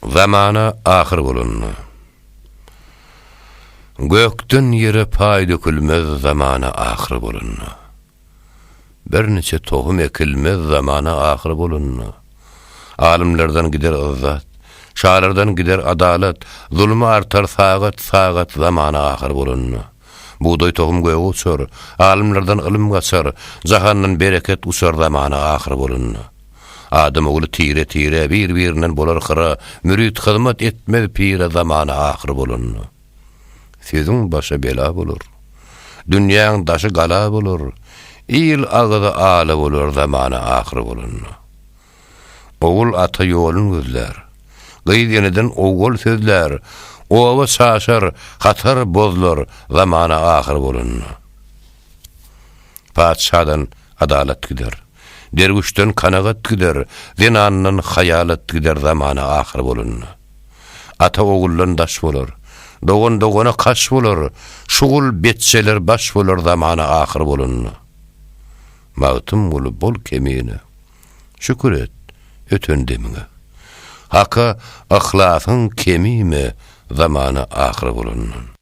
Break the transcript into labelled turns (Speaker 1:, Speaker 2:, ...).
Speaker 1: Zamana ahyr bolanda. Gökden ýere paý dökülmez zamana ahyr bolanda. Birniçe tohum ekilmez zamana ahyr bolanda. Alymlardan gider yzzat, şalardan gider adalat, zulmy artar sagat sagat zamana ahyr bolanda. Bugdaý tohum göge uçar, alymlardan ylym gaçar, jahandan bereket uçar zamana ahyr bolanda. Adam ogly tire-tire, bir-birinden bolar hyra, Mürit hyzmat etmez pire zamana ahyr bolanda. Sözüň başa bela bolar. Dünýäň daşy gala bolar, Il agyzy ala bolar zamana ahyr bolanda. Ogul ata ýolun gözlär. Gyz eneden owwal sözlär, Oba çaşar, hatar bozlar zamana ahyr bolanda. Patyşadan adalat gider. Derwüşden kanagat gider, Zenandan haýalat gider zamana ahyr bolanda. Ata oguldan daş bolar. Dogan dogana kaş bolar, Şugul betjeler baş bolar zamana ahyr bolanda. Magtymguly bol kemine. Şükür et öten demiňe. Haka yhlasyň kemime zamana ahyr bolandan.